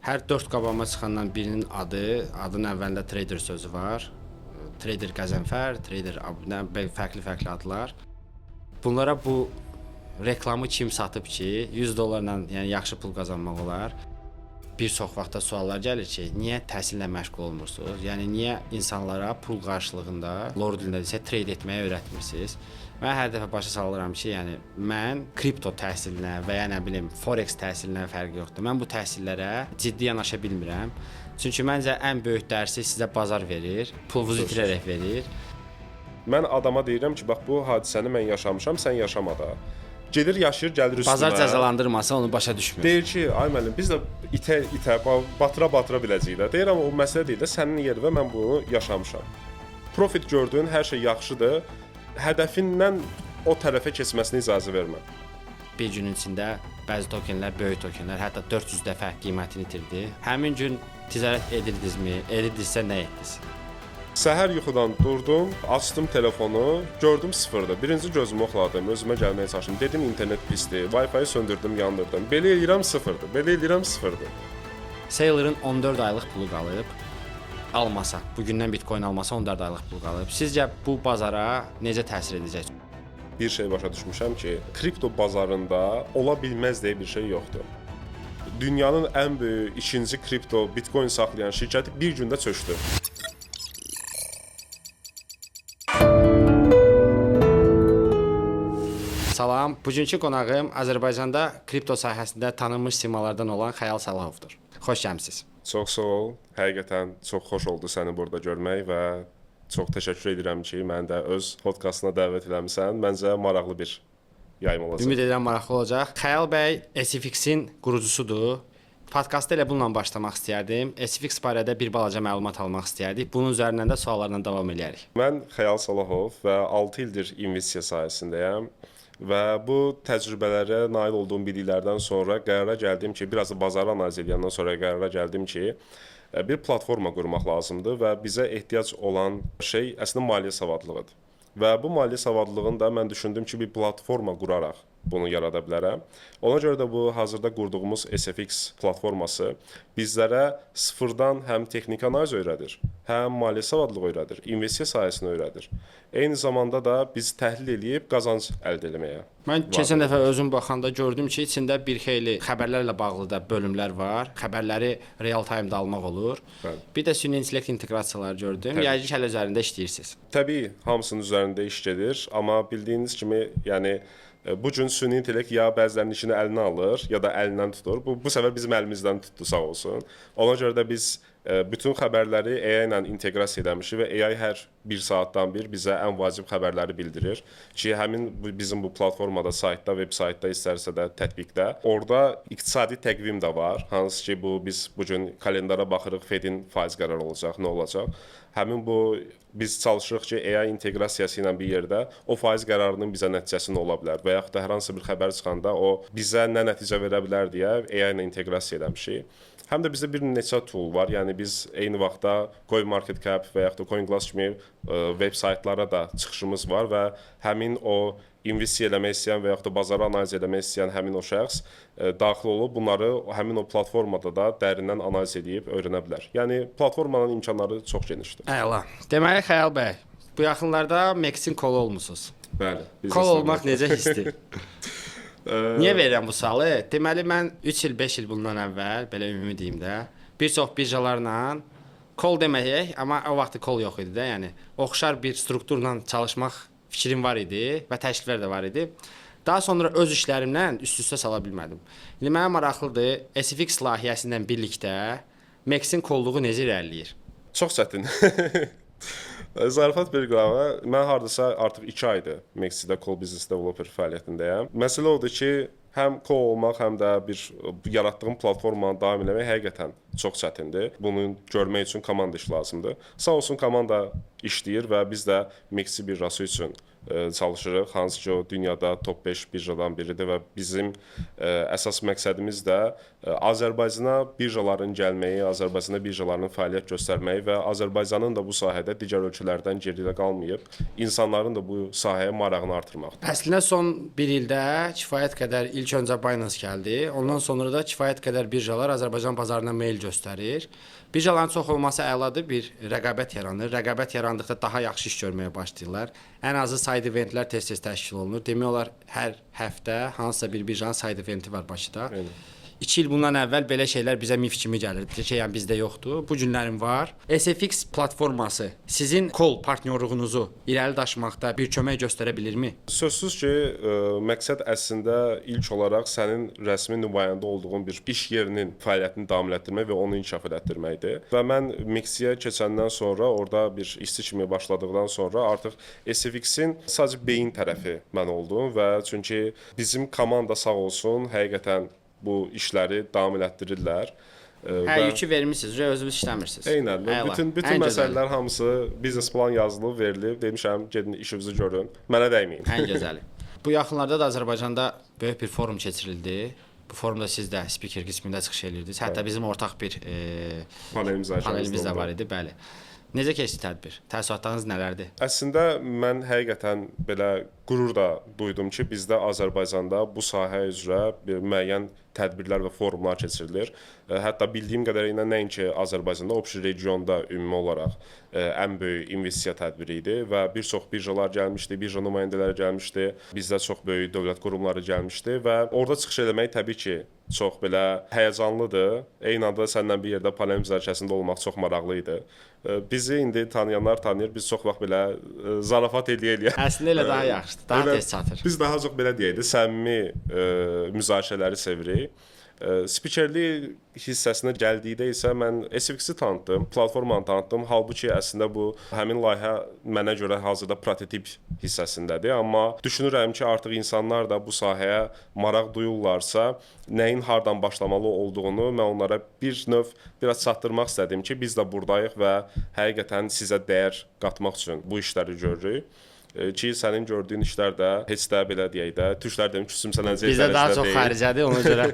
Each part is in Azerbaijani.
Hər 4 qabağıma çıxandan birinin adının əvvəlində trader sözü var. Trader Qəzənfər, trader Abunə, fərqli-fərqli adlar. Bunlara bu reklamı kim satıb ki, 100 dollarla, yəni yaxşı pul qazanmaq olar? Bir çox vaxtda suallar gəlir ki, niyə təhsillə məşğul olmursunuz? Yəni niyə insanlara pul qarşılığında, lor dilində desək, trade etməyi öyrətmirsiniz? Mən hər dəfə başa salıram ki, yəni mən kripto təhsilinə və ya nə bilim forex təhsilinə fərqi yoxdur. Mən bu təhsillərə ciddi yanaşa bilmirəm. Çünki məncə ən böyük dərsi sizə bazar verir, pulunuzu itirərək verir. Mən adama deyirəm ki, bax bu hadisəni mən yaşamışam, sən yaşama da. Gedir, yaşayır, gəlir üstümə. Bazar cəzalandırmasa onu başa düşmür. Deyir ki, ay müəllim, biz də itə-itə, batıra-batıra biləcəyik də. Deyirəm, o məsələ deyil də, sənin yerinə mən bunu yaşamışam. Profit gördüyün hər şey yaxşıdır. Hədəfindən o tərəfə keçməsinə icazə vermə. Bir günün içində bəzi tokenlər, böyük tokenlər hətta 400 dəfə qiymətini itirdi. Həmin gün ticarət edirdinizmi? Edirdinizsə nə etdiniz? Səhər yuxudan durdum, açdım telefonu, gördüm sıfırdır. Birinci gözümü oxladım, özümə gəlməyə çalışdım. Dedim internet pisdir, Wi-Fi-yi söndürdüm, yandırdım. Belə eləyirəm sıfırdır, belə eləyirəm sıfırdır. Saylor'ın 14 aylıq pulu qalıb. Almasa, bugündən Bitcoin almasa 14 aylıq pulu qalıb. Sizcə bu bazara necə təsir edəcək? Bir şey başa düşmüşəm ki, kripto bazarında ola bilməz deyə bir şey yoxdur. Dünyanın ən böyük ikinci kripto Bitcoin saxlayan şirkəti bir gündə çökdü. Salam, bugünkü qonağım Azərbaycanda kripto sahəsində tanınmış simalardan olan Xəyal Salahovdur. Xoş gəlmisiniz. Çox sağ ol. Həqiqətən çox xoş oldu səni burada görmək və çox təşəkkür edirəm ki, məni də öz podkastına dəvət eləmisən. Məncə maraqlı bir yayım olacaq. Ümid edirəm maraqlı olacaq. Xəyal bəy SFX-in qurucusudur. Podkastı elə bununla başlamaq istəyərdim. SFX barədə bir balaca məlumat almaq istəyərdik. Bunun üzərindən də suallarla davam eləyərik. Mən Xəyal Salahov və 6 ildir investisiya sahəsindəyəm. Və bu təcrübələrə nail olduğum biliklərdən sonra qərara gəldim ki, biraz da bazarı analiz edəndən sonra qərara gəldim ki, bir platforma qurmaq lazımdır və bizə ehtiyac olan şey əslində maliyyə savadlığıdır. Və bu maliyyə savadlığını da mən düşündüm ki, bir platforma quraraq bunu yarada bilərəm. Ona görə də bu hazırda qurduğumuz SFX platforması bizlərə sıfırdan həm texniki analiz öyrədir, həm maliyyə savadlığı öyrədir, investisiya sahəsini öyrədir. Eyni zamanda da biz təhlil eləyib qazanc əldə etməyə. Mən keçən dəfə özüm baxanda gördüm ki, içində bir xeyli xəbərlərlə bağlı da bölümlər var. Xəbərləri real time-da almaq olur. Bəli. Bir də süni intellekt inteqrasiyaları gördüm. Yəqin ki, hələ üzərində işləyirsiniz. Təbii, hamısının üzərində iş gedir, amma bildiyiniz kimi, yəni bu gün süni intellekt ya bəzilərinin işini əlinə alır, ya da əlindən tutur. Bu səfər bizim əlimizdən tutdu, sağ olsun. Ona görə də biz bütün xəbərləri AI ilə inteqrasiya eləmişik və AI hər bir saatdan bir bizə ən vacib xəbərləri bildirir ki, həmin bizim bu platformada, saytda, veb saytda, istərsə də tətbiqdə, orada iqtisadi təqvim də var. Hansı ki, bu biz bu gün kalendara baxırıq, Fed-in faiz qərarı olacaq, nə olacaq. Həmin bu biz çalışırıq ki, AI inteqrasiyası ilə bir yerdə o faiz qərarının bizə nəticəsi nə ola bilər və yaxud da hər hansı bir xəbər çıxanda o bizə nə nəticə verə bilər deyə AI ilə inteqrasiya eləmişik. Həm də bizdə bir neçə tool var. Yəni biz eyni vaxtda CoinMarketCap və yaxud da CoinGlass kimi veb saytlara da çıxışımız var və həmin o investisiya eləmək istəyən və yaxud da bazarı analiz eləmək istəyən həmin o şəxs daxil olub bunları həmin o platformada da dərindən analiz edib öyrənə bilər. Yəni platformanın imkanları çox genişdir. Əla. Deməli Xəyal bəy, bu yaxınlarda MEXC-in kolu olmusunuz. Bəli. Kol olmaq necə hissdir? Niyə verirəm bu sualı? Deməli mən 3 il, 5 il bundan əvvəl, belə ümumi deyim də, bir çox birjalarla kol deməyək, amma o vaxt kol yox idi də, yəni oxşar bir strukturla çalışmaq fikrim var idi və təkliflər də var idi. Daha sonra öz işlərimlə üst-üstə sala bilmədim. İndi mənə maraqlıdır, SFX layihəsi ilə birlikdə MEXC-in kolluğu necə irəliləyir? Çox çətin. Zarafat bir qırağa, mən hardasa artıq 2 aydır MEXC-də Call Business Developer fəaliyyətindəyəm. Məsələ odur ki, həm call olmaq, həm də bir yaratdığım platformanı davam eləmək həqiqətən çox çətindir. Bunu görmək üçün komanda işi lazımdır. Sağ olsun komanda işləyir və biz də MEXC birjası üçün çalışırıq. Hansı ki o dünyada top 5 birjadan biridir və bizim əsas məqsədimiz də Azərbaycana birjaların gəlməyi, Azərbaycanda birjaların fəaliyyət göstərməyi və Azərbaycanın da bu sahədə digər ölkələrdən geridə qalmayıb, insanların da bu sahəyə marağını artırmaqdır. Əslində son bir ildə kifayət qədər ilk öncə Binance gəldi. Ondan sonra da kifayət qədər birjalar Azərbaycan bazarına meyl göstərir. Birjaların çox olması əladır, bir rəqabət yaranır. Rəqabət yarandıqda daha yaxşı iş görməyə başlayırlar. Ən azı side eventlər tez-tez təşkil olunur. Demək olar hər həftə hansısa bir birjanın side eventi var Bakıda. Aynen. 2 il bundan əvvəl belə şeylər bizə mif kimi gəlirdi ki, yəni bizdə yoxdur. Bu günlərin var. SFX platforması sizin KOL partnyorluğunuzu irəli daşımaqda bir kömək göstərə bilirmi? Sözsüz ki, məqsəd əslində ilk olaraq sənin rəsmi nümayəndə olduğun bir iş yerinin fəaliyyətini davam elətdirmək və onu inkişaf elətdirməkdir. Və mən MEXC-yə keçəndən sonra, orada bir işçi kimi başladıqdan sonra artıq SFX-in sadəcə beyin tərəfi mən oldum və çünki bizim komanda sağ olsun, həqiqətən bu işləri davam elətdirirlər. Hə, yükü vermisiniz, özünüz işləmirsiniz. Eynən. Əla. Bütün Ən gözəli. məsələlər hamısı biznes plan yazılıb, verilib. Demişəm, gedin işinizi görün. Mənə dəyməyin. Ən gözəli. Bu yaxınlarda da Azərbaycanda böyük bir forum keçirildi. Bu forumda siz də spiker qismində çıxış edirdiniz. Hətta bizim ortaq bir Panel müzakirəmiz panelimiz də oldu. var idi, bəli. Necə keçdi tədbir? Təəssüratlarınız nələrdir? Əslində mən həqiqətən belə qürur da duydum ki, bizdə Azərbaycanda bu sahə üzrə bir müəyyən tədbirlər və forumlar keçirilir. Hətta bildiyim qədərilə nəinki Azərbaycanda, o bir regionda ümumi olaraq ən böyük investisiya tədbiri idi və bir çox birjalar gəlmişdi, birja nümayəndələri gəlmişdi, bizdə çox böyük dövlət qurumları gəlmişdi və orada çıxış eləmək təbii ki, çox belə həyəcanlıdır. Eyni anda səninlə bir yerdə panel müzakirəsində olmaq çox maraqlı idi. Bizi indi tanıyanlar tanıyır, biz çox vaxt belə zarafat eləyə-eləyə. Əslində elə daha yaxşıdır, daha Elə tez çatır. Biz daha çox belə deyək də səmimi müzakirələri sevirik. Spikerlik hissəsinə gəldikdə isə mən SFX-i tanıtdım, platformanı tanıtdım. Halbuki əslində bu həmin layihə mənə görə hazırda prototip hissəsindədir, amma düşünürəm ki, artıq insanlar da bu sahəyə maraq duyurlarsa, nəyin hardan başlamalı olduğunu mən onlara bir növ biraz çatdırmaq istədim ki, biz də burdayıq və həqiqətən sizə dəyər qatmaq üçün bu işləri görürük. Ki sənin gördüyün işlər də heç də belə deyək də, türklər demir küsümsənəcək Bizdə daha dərəcədə çox deyil. xaricədir ona görə.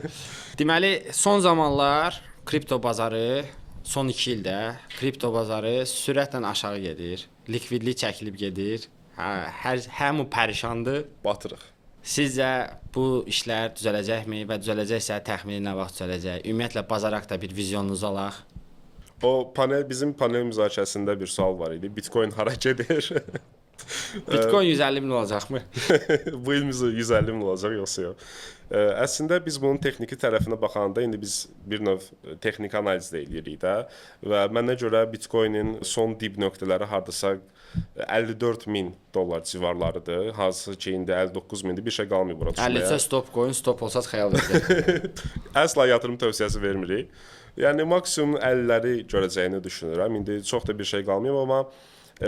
Deməli, son zamanlar kripto bazarı son 2 ildə kripto bazarı sürətlə aşağı gedir. Likvidlik çəkilib gedir. Hə, hər həmu pərişandır. Batırıq. Sizcə bu işlər düzələcəkmi və düzələcəksə təxmini nə vaxt düzələcək? Ümumiyyətlə bazar haqqında bir vizyonunuzu alaq. O panel bizim panel müzakirəsində bir sual var idi. Bitcoin hara gedir? Bitcoin 150 min olacaqmı? Bu il 150 min olacaq yoxsa yox? Əslində biz bunun texniki tərəfinə baxanda indi biz bir növ texniki analiz də eləyirik də və mənə görə Bitcoinin son dib nöqtələri hardasa 54 min dollar civarlarıdır. Hansı ki indi 59 mindir, bir şey qalmayıb bura düşməyə. 53-ə stop qoyun, stop olsa xəyal edin. Əsla yatırım tövsiyəsi vermirik. Yəni maksimum 50-ləri görəcəyini düşünürəm. İndi çox da bir şey qalmayıb, amma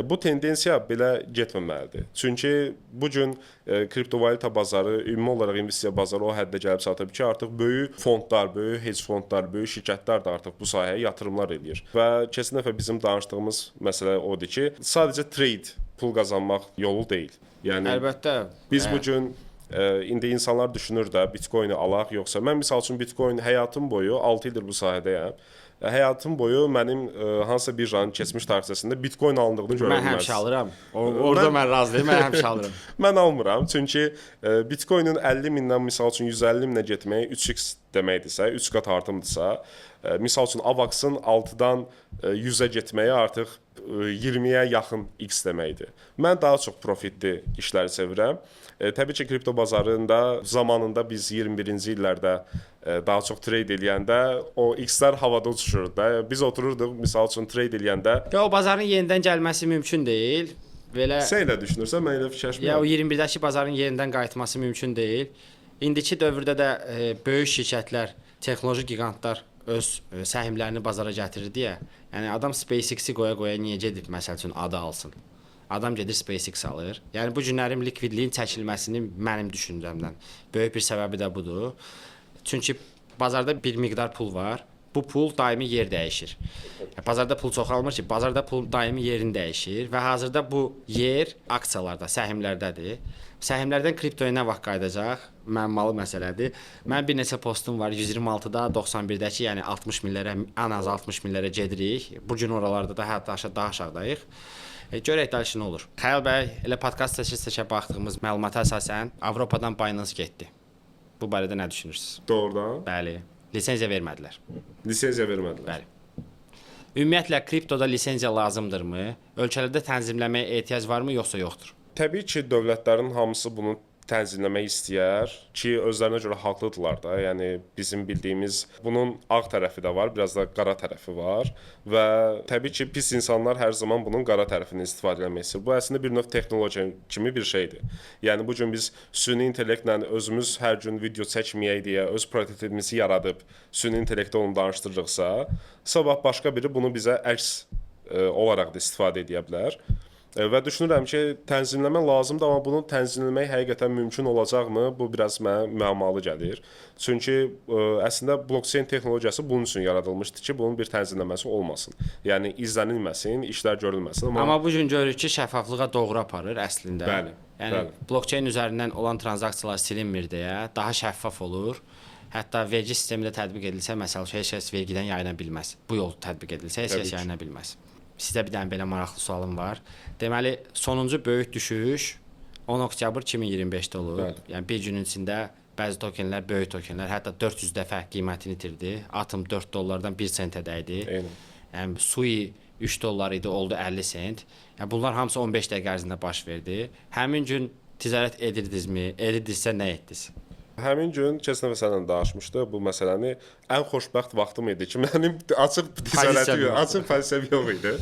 bu tendensiya belə getməməlidir. Çünki bu gün kriptovalyuta bazarı, ümumi olaraq investisiya bazarı o həddə gəlib çatıb ki, artıq böyük fondlar, böyük hedge fondlar, böyük şirkətlər də artıq bu sahəyə yatırımlar eləyir. Və keçən dəfə bizim danışdığımız məsələ odur ki, sadəcə trade, pul qazanmaq yolu deyil. Yəni Əlbəttə. biz bu gün indi insanlar düşünür də Bitcoin-i alaq yoxsa mən misal üçün Bitcoin həyatım boyu 6 ildir bu sahədəyəm. Həyatım boyu mənim hansısa birjanın keçmiş tarixçəsində Bitcoin alındığını görə Mən bilməzsiniz. həmişə alıram. Orada mən razıyam, mən həmişə alıram. Mən almıram, çünki Bitcoin-in 50 mindən misal üçün 150 minə getməyi 3x deməkdirsə, 3 qat artımdırsa, misal üçün AVAX-ın 6-dan 100-ə getməyi artıq 20-yə yaxın x deməkdir. Mən daha çox profitli işləri sevirəm. Təbii ki, kripto bazarında zamanında biz 21-ci illərdə daha çox trade eləyəndə o x-lər havada uçuşurdu da. Biz otururduq, misal üçün trade eləyəndə. Ya o bazarın yenidən gəlməsi mümkün deyil. Belə Sən elə düşünürsən, mən elə fikirləşmirəm. Ya o 21-dəki bazarın yenidən qayıtması mümkün deyil. İndiki dövrdə də böyük şirkətlər, texnoloji giqantlar öz səhmlərini bazara gətirir deyə. Yəni adam SpaceX-i qoya-qoya niyə gedib məsəl üçün adı alsın? Adam gedir SpaceX alır. Yəni bu günlərin likvidliyin çəkilməsinin mənim düşüncəmdən böyük bir səbəbi də budur. Çünki bazarda bir miqdar pul var. Bu pul daimi yer dəyişir. Bazarda pul çoxalmır ki, bazarda pul daimi yerini dəyişir və hazırda bu yer aksiyalarda, səhmlərdədir. Səhmlərdən kriptoya nə vaxt qayıdacaq? Müəmmalı məsələdir. Mənim bir neçə postum var 126-da, 91-dəki, yəni 60 minlərə, ən az 60 minlərə gedirik. Bu gün oralarda da hətta aşağı daha aşağıdayıq. Görək daha nə olur. Xəyal bəy, elə podkast seçə-seçə baxdığımız məlumata əsasən Avropadan Binance getdi. Bu barədə nə düşünürsüz? Doğrudan? Bəli. Lisenziya vermədilər. Lisenziya vermədilər. Bəli. Ümumiyyətlə kriptoda lisenziya lazımdırmı? Ölkələrdə tənzimləməyə ehtiyac varmı yoxsa yoxdur? Təbii ki, dövlətlərin hamısı bunu tənzimləmək istəyər ki, özlərinə görə haqlıdırlar da. Yəni bizim bildiyimiz bunun ağ tərəfi də var, biraz da qara tərəfi var və təbii ki, pis insanlar hər zaman bunun qara tərəfini istifadə etmək istəyir. Bu əslində bir növ texnologiya kimi bir şeydir. Yəni bu gün biz süni intellektlə özümüz hər gün video çəkməyək deyə öz prototipimizi yaradıb süni intellektə onu danışdırırıqsa, sabah başqa biri bunu bizə əks olaraq da istifadə edə bilər. Və düşünürəm ki, tənzimləmə lazımdır, amma bunu tənzimləmək həqiqətən mümkün olacaqmı? Bu biraz mənə müəmmalı gəlir. Çünki əslində blockchain texnologiyası bunun üçün yaradılmışdı ki, bunun bir tənzimləməsi olmasın. Yəni izlənilməsin, işlər görülməsin. Amma bu gün görürük ki, şəffaflığa doğru aparır əslində. Bəli. Yəni bəli. Blockchain üzərindən olan tranzaksiyalar silinmir deyə daha şəffaf olur. Hətta vergi sistemi də tətbiq edilsə, məsəl üçün heç kəs vergidən yayına bilməz. Bu yol tətbiq edilsə, heç kəs yayına bilməz. Sizə bir dənə belə maraqlı sualım var. Deməli, sonuncu böyük düşüş 10 oktyabr 2025-də olub. Bəli. Yəni bir günün içində bəzi tokenlər, böyük tokenlər hətta 400 dəfə qiymətini itirdi. Atom 4 dollardan 1 sentə dəydi. Eynən. Yəni Sui 3 dollar idi, oldu 50 sent. Yəni bunlar hamısı 15 dəqiqə ərzində baş verdi. Həmin gün ticarət edirdinizmi? Edirdinizsə nə etdiniz? Həmin gün keçən dəfə səninlə danışmışdıq bu məsələni. Ən xoşbəxt vaxtım idi ki, mənim açıq ticarətim yox, açıq pozisiyam yox idi.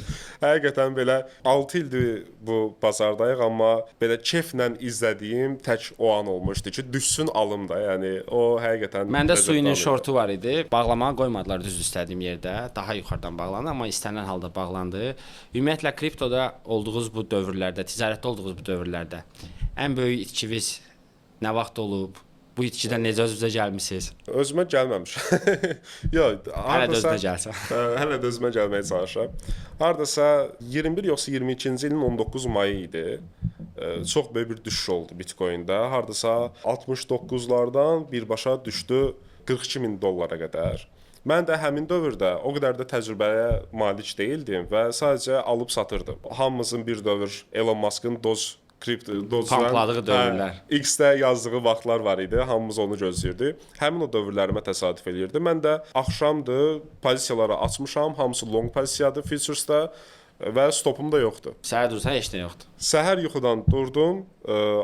Həqiqətən belə 6 ildir bu bazardayıq, amma belə keyflə izlədiyim tək o an olmuşdu ki, düşsün alım da. Yəni o həqiqətən Məndə Suinin şortu var idi. Bağlamağa qoymadılar düz istədiyim yerdə. Daha yuxarıdan bağlandı, amma istənilən halda bağlandı. Ümumiyyətlə kriptoda olduğunuz bu dövrlərdə, ticarətdə olduğunuz bu dövrlərdə ən böyük itkiniz nə vaxt olub? Bu itkidən necə özünüzə gəlmisiniz? Özümə gəlməmişəm. Yox, hələ də özünə gəlsən. Hələ də özümə gəlməyə çalışıram. Hardasa 21 yoxsa 22-ci ilin 19 mayı idi. Çox böyük bir düşüş oldu Bitcoin-də. Hardasa 69-lardan birbaşa düşdü 42 min dollara qədər. Mən də həmin dövrdə o qədər də təcrübəyə malik deyildim və sadəcə alıb satırdım. Hamımızın bir dövr Elon Musk'ın Doge kripto pampladığı dövrlər. X-də yazdığı vaxtlar var idi. Hamımız onu gözləyirdi. Həmin o dövrlərimə təsadüf eləyirdi. Mən də axşamdı, pozisiyaları açmışam. Hamısı long pozisiyadır futuresda və stopum da yoxdur. Səhər dursan heç nə yoxdur. Səhər yuxudan durdum,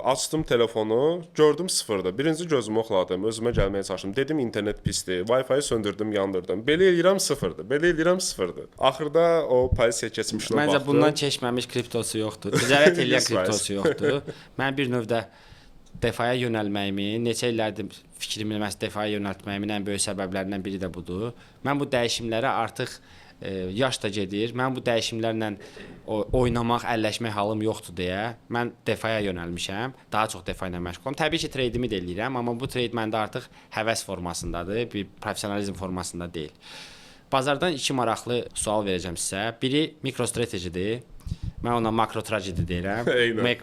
açdım telefonu, gördüm sıfırdır. Birinci gözümü oxladım, özümə gəlməyə çalışdım. Dedim internet pisdir, Wi-Fi-yi söndürdüm, yandırdım. Belə eləyirəm sıfırdır, belə eləyirəm sıfırdır. Axırda o pozisiya keçmişinə baxdım. Məncə bundan keçməmiş kriptosu yoxdur. Ticarət eləyən kriptosu yoxdur. Mən bir növdə DeFi-yə yönəlməyimi, neçə illərdir fikrimi məhz DeFi-yə yönəltməyimin ən böyük səbəblərindən biri də budur. Mən bu dəyişimlərə artıq yaş da gedir. Mən bu dəyişimlərlə oynamaq, əlləşmək halım yoxdur deyə mən DeFi-yə yönəlmişəm. Daha çox DeFi ilə məşğulam. Təbii ki, treydimi də eləyirəm, amma bu treyd məndə artıq həvəs formasındadır, bir professionalizm formasında deyil. Bazardan iki maraqlı sual verəcəm sizə. Biri MicroStrategy-dir. Mən ona makro tragedi deyirəm.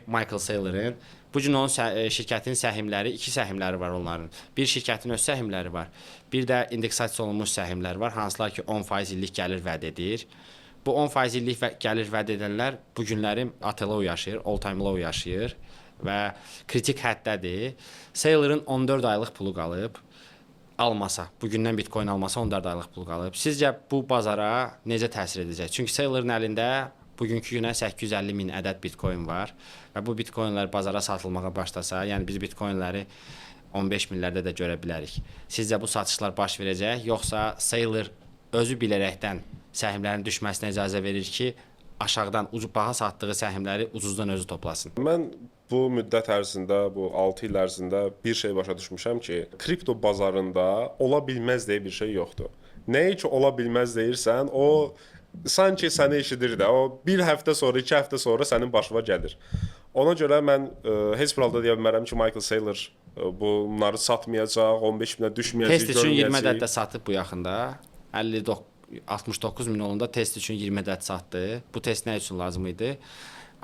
Michael Saylor'ın. Bu gün onun şirkətin səhmləri, iki səhmləri var onların. Bir şirkətin öz səhmləri var. Bir də indeksasiya olunmuş səhmlər var, hansılar ki 10% illik gəlir vəd edir. Bu 10% illik gəlir vəd edənlər bu günləri ATL yaşayır, all time low yaşayır və kritik həddədir. Saylor'ın 14 aylıq pulu qalıb. Almasa, bugündən Bitcoin almasa 14 aylıq pulu qalıb. Sizcə bu bazara necə təsir edəcək? Çünki Saylor'ın əlində bugünkü günə 850 min ədəd Bitcoin var və bu Bitcoinlər bazara satılmağa başlasa, yəni biz Bitcoinləri 15 minlərdə də görə bilərik. Sizcə bu satışlar baş verəcək, yoxsa Saylor özü bilərəkdən səhmlərin düşməsinə icazə verir ki, aşağıdan ucuz baha satdığı səhmləri ucuzdan özü toplasın? Mən bu müddət ərzində, bu 6 il ərzində bir şey başa düşmüşəm ki, kripto bazarında ola bilməz deyə bir şey yoxdur. Nəyi ki ola bilməz deyirsən, o sanki səni eşidir də, o bir həftə sonra, 2 həftə sonra sənin başına gəlir. Ona görə mən heç bir halda deyə bilmərəm ki, Michael Saylor bunları satmayacaq, 15 minə düşməyəcək, Test üçün 20 ədəd də satıb bu yaxında. 59 69 min olanda test üçün 20 ədəd satdı. Bu test nə üçün lazım idi?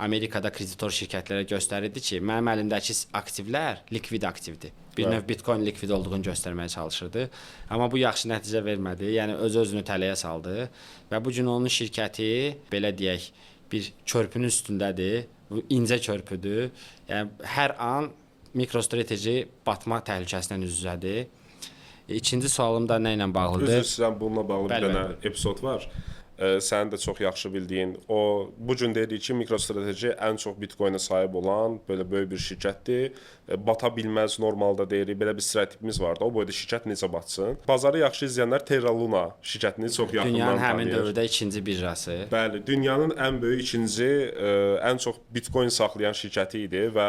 Amerikada kreditor şirkətlərə göstərirdi ki, mənim əlimdəki aktivlər likvid aktivdir. Bir növ Bitcoin likvid olduğunu göstərməyə çalışırdı. Amma bu yaxşı nəticə vermədi. Yəni öz-özünü tələyə saldı və bu gün onun şirkəti belə deyək, bir körpünün üstündədir. Bu incə körpüdür. Yəni hər an MicroStrategy batma təhlükəsi ilə üz-üzədir. İkinci sualım da nə ilə bağlıdır? Üzr istəyirəm, bununla bağlı bir dənə epizod var. Sənin də çox yaxşı bildiyin, o bu gün deyirik ki, MicroStrategy ən çox Bitcoin-ə sahib olan belə böyük bir şirkətdir. Bata bilməz normalda deyirik. Belə bir stereotipimiz vardı. O boyda şirkət necə batsın? Bazarı yaxşı izləyənlər Terra Luna şirkətini çox yaxından Dünyanın tanıyır. Həmin dövrdə ikinci birjası. Bəli, dünyanın ən böyük ikinci, ən çox Bitcoin saxlayan şirkəti idi və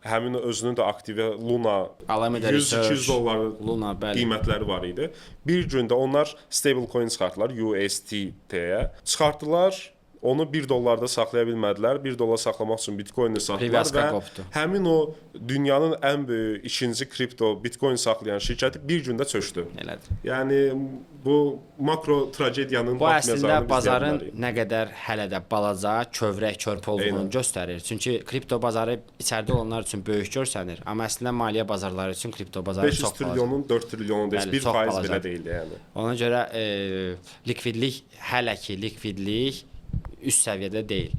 həmin özünün də aktivi Luna 100-200 dollar Luna, bəli, qiymətləri var idi. Bir gündə onlar stable coin çıxartdılar, USDT-yə. Çıxartdılar, onu 1 dollarda saxlaya bilmədilər. 1 dollar saxlamaq üçün Bitcoin-i satdılar və qopdu. Həmin o dünyanın ən böyük ikinci kripto Bitcoin saxlayan şirkəti bir gündə çökdü. Elədir. Yəni bu makro tragediyanın bu əslində bazarın nə qədər hələ də balaca, kövrək, körpü olduğunu göstərir. Çünki kripto bazarı içəridə olanlar üçün böyük görsənir, amma əslində maliyyə bazarları üçün kripto bazarı çox balaca. 500 trilyonun 4 trilyonu deyil, 1% belə deyildi yəni. Ona görə likvidlik hələ ki likvidlik üst səviyyədə deyil.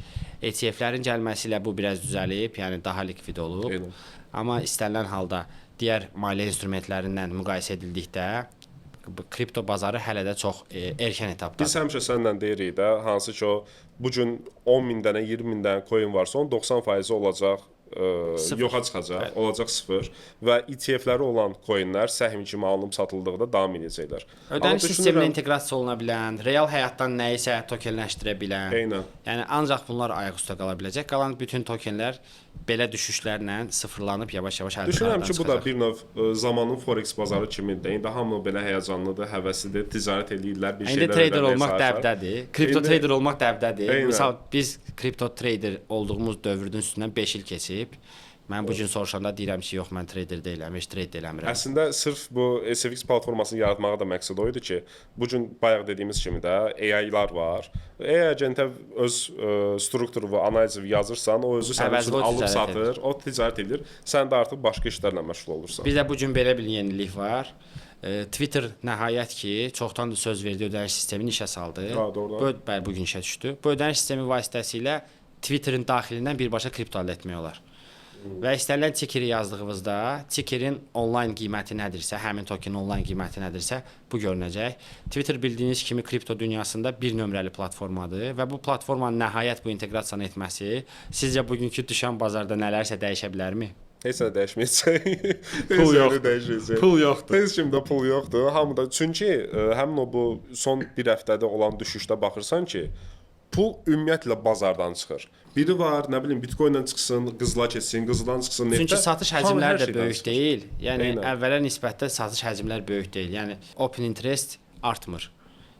ETF-lərin gəlməsi ilə bu biraz düzəlib, yəni daha likvid olub. Eynen. Amma istənilən halda digər maliyyə instrumentlərindən müqayisə edildikdə kripto bazarı hələ də çox erkən etapdadır. Biz həmişə səninlə deyirik də, hansı ki o bu gün 10 min dənə, 20 min dənə coin varsa, onun 90% olacaq yoxa çıxacaq, bəli, olacaq sıfır və ETF-ləri olan coinlər səhm kimi alınıb satıldıqda davam edəcəklər. Ödəniş sisteminə inteqrasiya oluna bilən, real həyatdan nəyisə tokenləşdirə bilən. Eynən. Yəni ancaq bunlar ayaq üstə qala biləcək. Qalan bütün tokenlər belə düşüşlərlə sıfırlanıb yavaş-yavaş əldən Düşünürəm ki, çıxacaq. bu da bir növ zamanın forex bazarı kimidir. İndi hamı belə həyəcanlıdır, həvəslidir, ticarət eləyirlər, bir İndi şeylər trader olmaq dəbdədir. Kripto trader olmaq dəbdədir. Misal biz kripto trader olduğumuz dövrün üstündən 5 il keçib. Mən bu gün soruşanda deyirəm ki, yox, mən trader deyiləm, heç trade eləmirəm. Əslində sırf bu SFX platformasını yaratmağa da məqsəd o idi ki, bu gün bayaq dediyimiz kimi də AI-lar var. AI agentə öz strukturu və analizi yazırsan, o özü sənin üçün alıb satır, o ticarət edir. Sən də artıq başqa işlərlə məşğul olursan. Bir də bu gün belə bir yenilik var. Twitter nəhayət ki, çoxdandır söz verdiyi ödəniş sistemini işə saldı. Ha, doğrudan. Bəli, bu gün işə düşdü. Bu ödəniş sistemi vasitəsilə Twitterin daxilindən birbaşa kripto əldə etmək olar. Və istənilən tickeri yazdığınızda tickerin onlayn qiyməti nədirsə, həmin tokenin onlayn qiyməti nədirsə, bu görünəcək. Twitter bildiyiniz kimi kripto dünyasında bir nömrəli platformadır və bu platformanın nəhayət bu inteqrasiyanı etməsi sizcə bugünkü düşən bazarda nələrsə dəyişə bilərmi? Heç nə dəyişməyəcək. Pul yoxdur. Pul yoxdur. Heç kimdə pul yoxdur. Hamıda. Çünki həmin o bu son bir həftədə olan düşüşdə baxırsan ki, pul ümumiyyətlə bazardan çıxır. Biri var, nə bilim, Bitcoin-dən çıxsın, qızıla keçsin, qızıldan çıxsın, neftə. Çünki satış həcmləri də böyük deyil. Yəni Eynən. Əvvələ nisbətdə satış həcmləri böyük deyil. Yəni open interest artmır.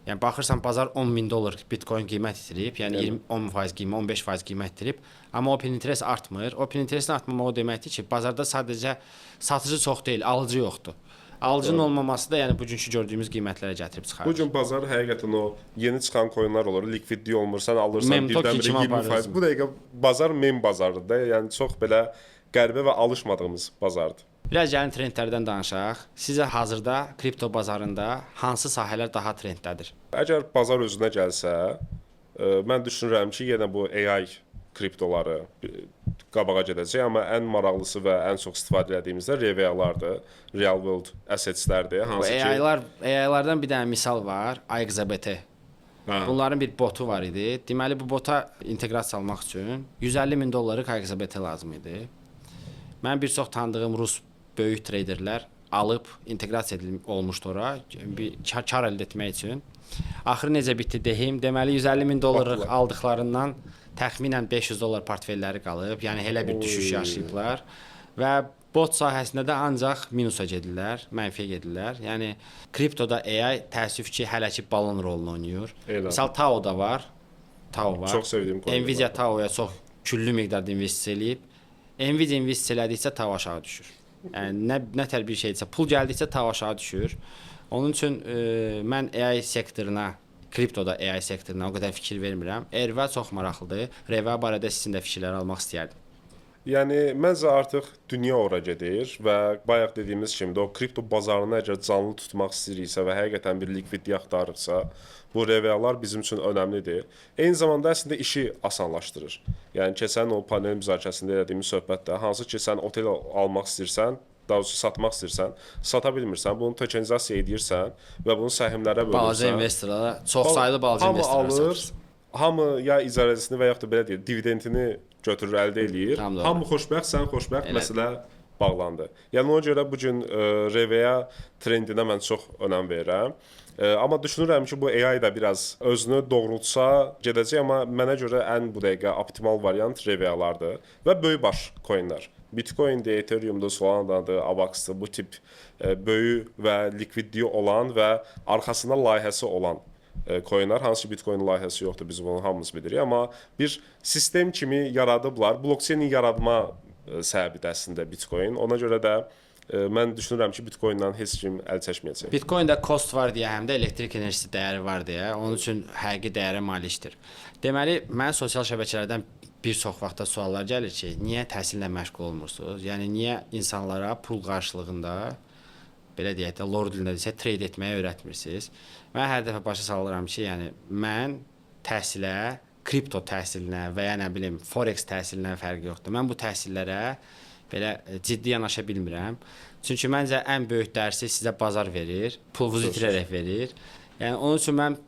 Yəni baxırsan bazar 10 min dollar Bitcoin qiymət itirib, yəni 20 10% qiymət, 15% qiymət itirib, amma open interest artmır. Open interestin artmamağı o deməkdir ki, bazarda sadəcə satıcı çox deyil, alıcı yoxdur. Alıcının olmaması da yəni bugünkü gördüyümüz qiymətlərə gətirib çıxarır. Bu gün bazar həqiqətən o yeni çıxan coinlər olur, likvidlik olmur, sən alırsan birdən-birə 20%. Bu dəqiqə bazar mem bazarıdır da, yəni çox belə qəribə və alışmadığımız bazardır. Biraz gəlin trendlərdən danışaq. Sizə hazırda kripto bazarında hansı sahələr daha trenddədir? Əgər bazar özünə gəlsə, mən düşünürəm ki, yenə bu AI kriptoları qabağa gedəcək, amma ən maraqlısı və ən çox istifadə elədiyimiz də RWA-lardır, Real World Assets-lərdir, hansı ki AI-lardan bir dənə misal var, AXBT. Hə. Bunların bir botu var idi. Deməli bu bota inteqrasiya almaq üçün 150 min dollarlıq AXBT lazım idi. Mən bir çox tanıdığım rus böyük traderlər alıb inteqrasiya olmuşdu ora bir kar əldə etmək üçün. Axırı necə bitdi deyim. Deməli 150 min dollarlıq aldıqlarından təxminən 500 dollar portfelləri qalıb. Yəni elə bir düşüş yaşayıblar və bot sahəsində də ancaq minusa gedirlər, mənfiyə gedirlər. Yəni kriptoda AI təəssüf ki, hələ ki balon rolunu oynayır. Elə. Misal Tao da var. Tao var. Çox sevdiyim coin. Nvidia Taoya çox küllü miqdarda investisiya eləyib. Nvidia investisiya elədikcə Tao aşağı düşür. Yəni nə tər bir şeydirsə, pul gəldikcə Tao aşağı düşür. Onun üçün mən AI sektoruna, kriptoda AI sektoruna o qədər fikir vermirəm. RWA çox maraqlıdır. RWA barədə sizin də fikirlər almaq istəyərdim. Yəni məncə artıq dünya ora gedir və bayaq dediyimiz kimi də o kripto bazarını əgər canlı tutmaq istəyiriksə və həqiqətən bir likvidlik axtarırıqsa, bu RWA-lar bizim üçün önəmlidir. Eyni zamanda əslində işi asanlaşdırır. Yəni keçən o panel müzakirəsində elədiyimiz söhbətdə hansı ki sən otel almaq istəyirsən, daha doğrusu satmaq istəyirsən, sata bilmirsən, bunu tokenizasiya edirsən və bunu səhmlərə bölürsən. Balaca investorlara, çoxsaylı balaca investorlara alır, hamı ya icarəcisini və yaxud da belə deyək, dividendini götürür, əldə eləyir. Hamı xoşbəxt, sən xoşbəxt, məsələ bağlandı. Yəni ona görə bu gün RWA trendinə mən çox önəm verirəm. Amma düşünürəm ki, bu AI da biraz özünü doğrultsa gedəcək, amma mənə görə ən bu dəqiqə optimal variant RWA-lardır və böyük baş coinlər. Bitcoin-dir, Ethereum-dur, Solana-dır, AVAX-dır, bu tip böyük və likvidliyi olan və arxasında layihəsi olan coinlər, hansı ki Bitcoin layihəsi yoxdur, biz bunu hamımız bilirik, amma bir sistem kimi yaradıblar. Blockchain-in yaratma səbəbi də əslində Bitcoin. Ona görə də mən düşünürəm ki, Bitcoin-dan heç kim əl çəkməyəcək. Bitcoin-də cost var deyə, həm də elektrik enerjisi dəyəri var deyə, onun üçün həqiqi dəyərə malikdir. Deməli, mən sosial şəbəkələrdən bir çox vaxtda suallar gəlir ki, niyə təhsillə məşğul olmursunuz? Yəni niyə insanlara pul qarşılığında, belə deyək də, lor dilində desək, trade etməyi öyrətmirsiniz? Mən hər dəfə başa salıram ki, yəni mən təhsilə, kripto təhsilinə və ya nə bilim, forex təhsilinə fərqi yoxdur. Mən bu təhsillərə belə ciddi yanaşa bilmirəm. Çünki məncə ən böyük dərsi sizə bazar verir, pulunuzu itirərək verir. Yəni onun üçün mən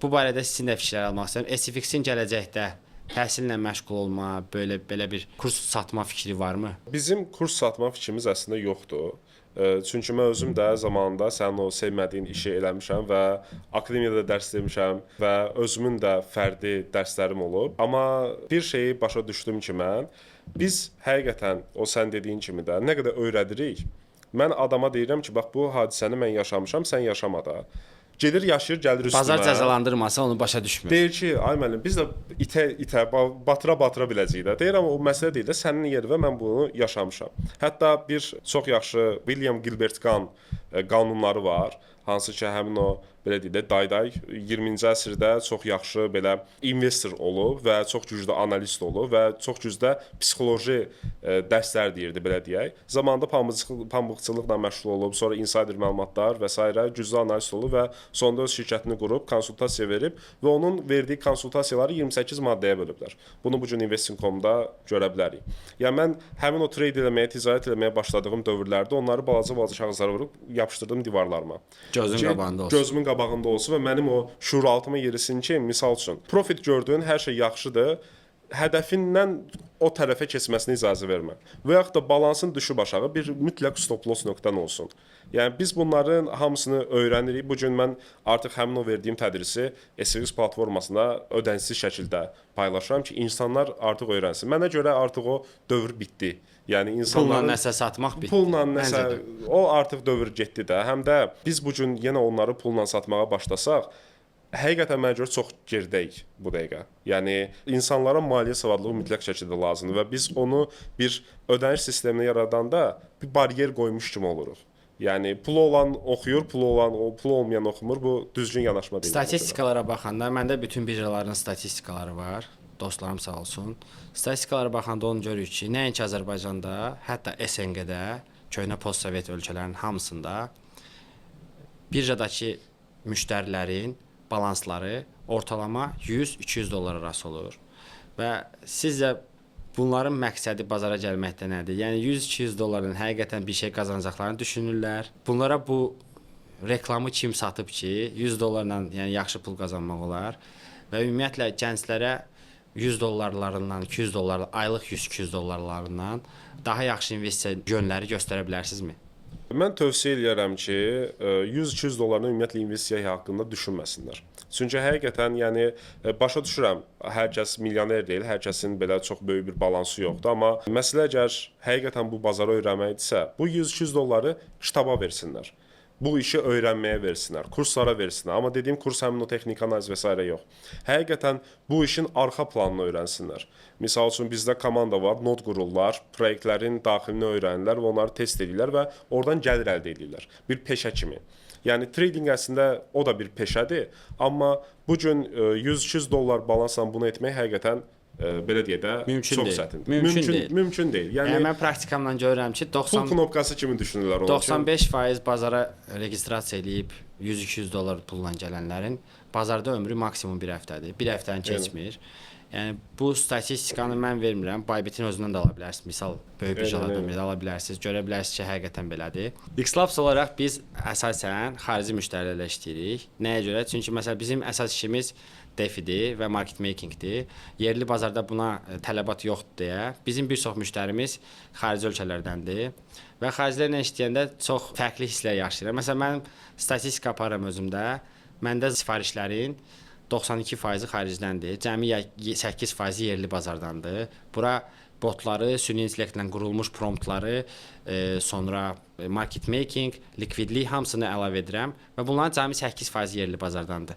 bu barədə sizin də fikirlər almaq istəyirəm. SFX-in gələcəkdə təhsillə məşğul olma, belə bir kurs satma fikri varmı? Bizim kurs satma fikrimiz əslində yoxdur. Çünki mən özüm də zamanında sənin o sevmədiyin işi eləmişəm və akademiyada dərs demişəm və özümün də fərdi dərslərim olub. Amma bir şeyi başa düşdüm ki mən, biz həqiqətən o sən dediyin kimi də nə qədər öyrədirik, mən adama deyirəm ki, bax bu hadisəni mən yaşamışam, sən yaşama da. Gedir, yaşayır, gəlir üstümə. Bazar cəzalandırmasa onu başa düşmür. Deyir ki, ay müəllim, biz də itə-itə, batıra-batıra biləcəyik də. Deyirəm, o məsələ deyil də, sənin yerinə mən bunu yaşamışam. Hətta bir çox yaxşı William Gilbert Kahn qanunları var, hansı ki, həmin o, belə deyək də, day-day 20-ci əsrdə çox yaxşı belə investor olub və çox güclü analist olub və çox güclü psixoloji dərslər deyirdi, belə deyək. Zamanında pambıqçılıqla məşğul olub, sonra insider məlumatlar və s. güclü analist olub və sonda öz şirkətini qurub, konsultasiya verib və onun verdiyi konsultasiyaları 28 maddəyə bölüblər. Bunu bu gün Investing.com-da görə bilərik. Yəni mən həmin o trade eləməyə, ticarət eləməyə başladığım dövrlərdə onları balaca-balaca kağızlara vurub yapışdırdım divarlarıma. Gözün qabağında olsun. Gözümün qabağında olsun və mənim o şuuraltıma yerisin ki, misal üçün, profit gördüyün hər şey yaxşıdır, hədəfindən o tərəfə keçməsinə icazə vermə. Və yaxud da balansın düşüb aşağı bir mütləq stop loss nöqtən olsun. Yəni biz bunların hamısını öyrənirik. Bu gün mən artıq həmin o verdiyim tədrisi SFX platformasında ödənişsiz şəkildə paylaşıram ki, insanlar artıq öyrənsin. Mənə görə artıq o dövr bitdi. Yəni insanların pulla nəsə satmaq bitdi. Pulla nəsə o artıq dövr getdi də. Həm də biz bu gün yenə onları pulla satmağa başlasaq, həqiqətən mənə görə çox geridəyik bu dəqiqə. Yəni insanlara maliyyə savadlılığı mütləq şəkildə lazımdır və biz onu bir ödəniş sistemini yaradanda bir baryer qoymuş kimi oluruq. Yəni pulu olan oxuyur, pulu olan, o pulu olmayan oxumur. Bu düzgün yanaşma deyil. Statistikalara baxanda məndə bütün birjaların statistikaları var. Dostlarım sağ olsun. Statistikalara baxanda onu görürük ki, nəinki Azərbaycanda, hətta SNQ-də, köhnə postsovet ölkələrinin hamısında birjadakı müştərilərin balansları ortalama 100-200 dollar arası olur. Və sizcə bunların məqsədi bazara gəlməkdə nədir? Yəni 100-200 dollardan həqiqətən bir şey qazanacaqlarını düşünürlər. Bunlara bu reklamı kim satıb ki, 100 dollarla yəni yaxşı pul qazanmaq olar və ümumiyyətlə gənclərə 100 dollarlarından, 200 dollar, aylıq 100-200 dollarlarından daha yaxşı investisiya yönləri göstərə bilərsinizmi? Mən tövsiyə eləyərəm ki, 100-200 dollarla ümumiyyətlə investisiya haqqında düşünməsinlər. Çünki həqiqətən, yəni başa düşürəm, hər kəs milyoner deyil, hər kəsin belə çox böyük bir balansı yoxdur, amma məsələ əgər həqiqətən bu bazara öyrənməkdirsə, bu 100-200 dolları kitaba versinlər. Bu işi öyrənməyə versinlər, kurslara versinlər. Amma dediyim kurs həmin o texniki analiz və s. yox. Həqiqətən bu işin arxa planını öyrənsinlər. Misal üçün bizdə komanda var, nod qururlar, proyektlərin daxilini öyrənirlər və onları test edirlər və oradan gəlir əldə edirlər. Bir peşə kimi. Yəni trading əslində o da bir peşədir, amma bu gün 100-200 dollar balansla bunu etmək həqiqətən belə deyək də Mümkün çox deyil. çətindir. Mümkün deyil. Mümkün deyil. Yəni, Yəni mən praktikamdan görürəm ki, pul 90 knopkası kimi düşünürlər onu. 95% bazara registrasiya eləyib 100-200 dollar pulla gələnlərin bazarda ömrü maksimum bir həftədir. Bir həftəni keçmir. Yəni bu statistikanı mən vermirəm. Bybit-in özündən də ala bilərsiniz. Misal böyük birjalardan biri də ala bilərsiniz. Görə bilərsiniz ki, həqiqətən belədir. Xlabs olaraq biz əsasən xarici müştərilərlə işləyirik. Nəyə görə? Çünki məsələn bizim əsas işimiz DeFi-dir və market making-dir. Yerli bazarda buna tələbat yoxdur deyə bizim bir çox müştərimiz xarici ölkələrdəndir və xaricilərlə işləyəndə çox fərqli hisslər yaşayıram. Məsələn mənim statistika aparıram özümdə. Məndə sifarişlərin 92% xaricdəndir. Cəmi 8% yerli bazardandır. Bura botları, süni intellektlə qurulmuş promptları, sonra market making, likvidlik hamısını əlavə edirəm və bunların cəmi 8% yerli bazardandır.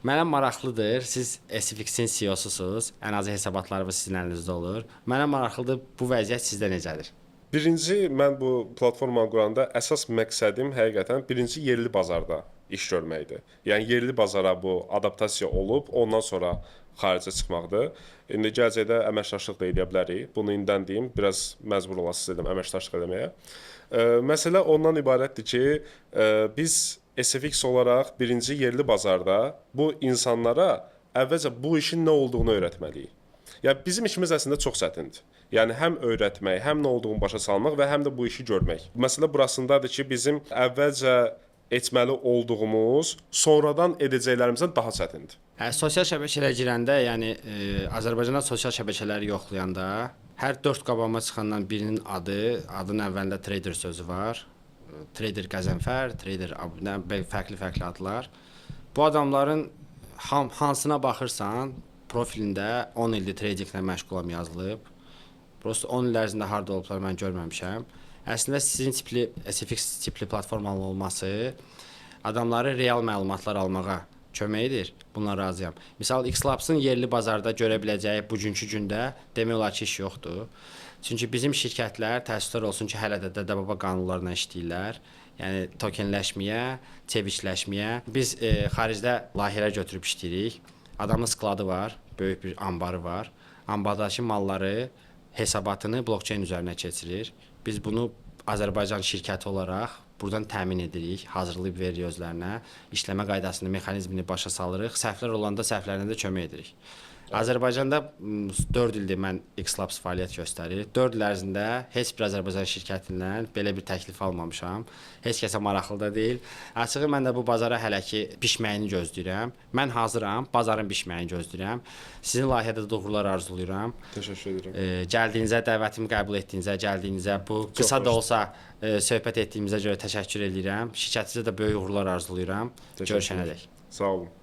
Mənə maraqlıdır, siz SFX-in CEO-susunuz, ən azı hesabatlarınız sizin əlinizdə olur. Mənə maraqlıdır bu vəziyyət sizdə necədir? Birinci, mən bu platformanı quranda əsas məqsədim həqiqətən birinci yerli bazarda iş görməkdir. Yəni yerli bazara bu adaptasiya olub, ondan sonra xaricə çıxmaqdır. İndi gələcəkdə əməkdaşlıq da edə bilərik. Bunu indidən deyim, biraz məcbur olasınız dedim əməkdaşlıq eləməyə. Məsələ ondan ibarətdir ki, biz SFX olaraq birinci yerli bazarda bu insanlara əvvəlcə bu işin nə olduğunu öyrətməliyik. Yəni bizim işimiz əslində çox çətindir. Yəni həm öyrətmək, həm nə olduğunu başa salmaq və həm də bu işi görmək. Məsələ burasındadır ki, bizim əvvəlcə etməli olduğumuz sonradan edəcəklərimizdən daha çətindir. Sosial şəbəkələrə girəndə, yəni Azərbaycanda sosial şəbəkələri yoxlayanda hər 4 qabağıma çıxandan birinin adı, adının əvvəlində trader sözü var. Trader Qəzənfər, trader Abunə, fərqli-fərqli adlar. Bu adamların hansına baxırsan, profilində 10 ildir tradinglə məşğulam yazılıb. Prosta 10 il ərzində harda olublar mən görməmişəm. Əslində sizin tipli SFX tipli platformanın olması adamları real məlumatlar almağa kömək edir. Bundan razıyam. Misal Xlabs-ın yerli bazarda görə biləcəyi bugünkü gündə demək olar ki, iş yoxdur. Çünki bizim şirkətlər təəssüflər olsun ki, hələ də dədə-baba qanunlarla işləyirlər. Yəni tokenləşməyə, çevikləşməyə. Biz xaricdə layihələr götürüb işləyirik. Adamın skladı var, böyük bir anbarı var. Anbardakı malları hesabatını blockchain üzərinə keçirir. Biz bunu Azərbaycan şirkəti olaraq buradan təmin edirik, hazırlayıb veririk özlərinə. İşləmə qaydasını, mexanizmini başa salırıq. Səhvlər olanda səhvlərinə də kömək edirik. Azərbaycanda 4 ildir mən Xlabs fəaliyyət göstərir. 4 il ərzində heç bir Azərbaycan şirkətindən belə bir təklif almamışam. Heç kəsə maraqlı da deyil. Açığı mən də bu bazara hələ ki bişməyini gözləyirəm. Mən hazıram, bazarın bişməyini gözləyirəm. Sizin layihədə də uğurlar arzulayıram. Təşəkkür edirəm. Gəldiyinizə, dəvətimi qəbul etdiyinizə, gəldiyinizə, bu qısa da olsa söhbət etdiyimizə görə təşəkkür edirəm. Şirkətinizə də böyük uğurlar arzulayıram. Görüşənədək. Sağ olun.